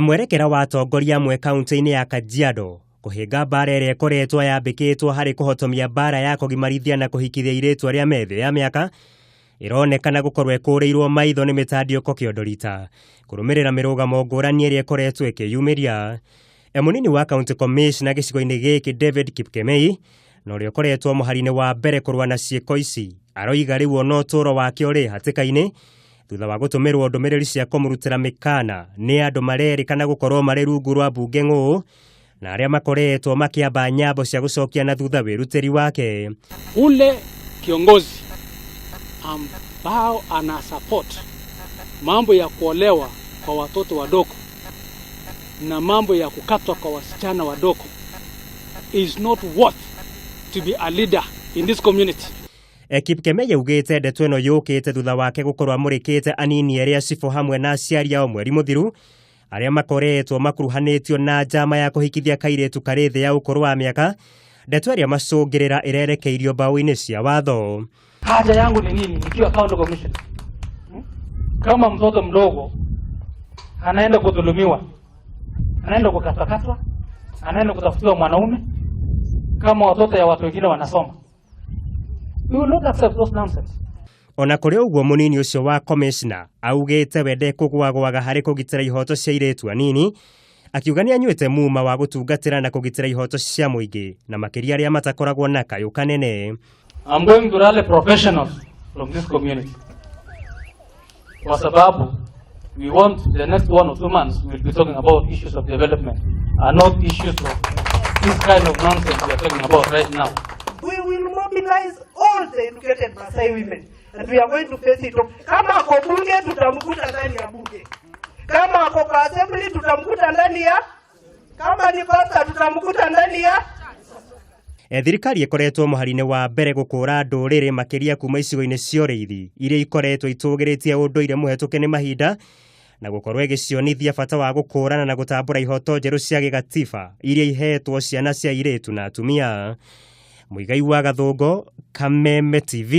Mwerekera wa atongoria amwe kaunti-inĩ ya Kajiado kũhĩnga mbara ĩrĩa ĩkoretwo yambĩkĩtwo harĩ kũhotomia mbara ya kũgimarithia na kũhikithia airĩtu arĩa me thĩ ya mĩaka ĩronekana gũkorwo ĩkũrĩirwo maitho nĩ mĩtandiũko kĩondo rita kũrũmĩrĩra mĩrũgamo ngũrani ĩrĩa ĩkoretwo ĩkĩyumĩria. Mũnini wa county commissioner gĩcigo-inĩ gĩkĩ David Kipkemei na ũrĩa ũkoretwo mũhari-inĩ wa mbere kũrũa na ciĩko ici aroiga rĩu ona ũtũũro wake ũrĩ hatĩka-inĩ thutha wa gũtũmĩrwo ndũmĩrĩri cia kũmũrutĩra mĩkana nĩ andũ marerĩkana gũkorwo marĩ rungu rwa mbunge ng'ũũ na arĩa makoretwo makĩamba nyambo cia gũcokia na thutha wĩrutĩri wake. Ule kiongozi ambao ana support mambo ya kuolewa kwa watoto wadogo na mambo ya kukatwa kwa wasichana wadogo is not worth to be a leader in this community. Kipkemei augĩte ndeto ĩno yũkĩte thutha wake gũkorwo amũrĩkĩte anini erĩ a cibũ hamwe na aciari ao mweri mũthiru arĩa makoretwo makuruhanĩtio na njama ya kũhikithia kairĩtu karĩ thĩ ya ũkũrũ wa mĩaka, ndeto ĩrĩa macũngĩrĩra ĩrerekeirio mbaũ-inĩ cia watho. Haja yangu ni nini nikiwa county commissioner? Kama mtoto mdogo anaenda kudhulumiwa, anaenda kukatwakatwa, anaenda kutafutiwa mwanaume kama watoto ya watu wengine wanasoma. We will not accept those nonsense. Ona kũrĩ ũguo, mũnini ũcio wa commissioner augĩte we ndekũgwagwaga harĩ kũgitĩra ihoto cia airĩtu anini, akiuga nĩ anyuĩte muma wa gũtungatĩra na kũgitĩra ihoto cia mũingĩ na makĩria arĩa matakoragwo na kayũ kanene. I'm going to rally professionals from this community. Kwa sababu we want the next 1 or 2 months we'll be talking about issues of development and not issues of this kind of nonsense we are talking about right now. We will mobilize all the educated Masai women and we are going to face it off. Kama ako bunge, tutamkuta ndani ya bunge, kama ako kwa assembly, tutamkuta ndani ya, kama ni pastor, tutamkuta ndani ya. Thirikari ĩkoretwo mũhari-inĩ wa mbere gũkũra ndũrĩrĩ makĩria kuma icigo-inĩ cia ũrĩithi iria ikoretwo itũgĩrĩtie ũndũire mũhetũke nĩ mahinda na gũkorwo ĩgĩcionithia bata wa gũkũrana na gũtambũra ihoto njerũ cia gĩgatiba iria ihetwo ciana cia airĩtu na atumia. Mũigai wa Gathũngo, Kameme TV.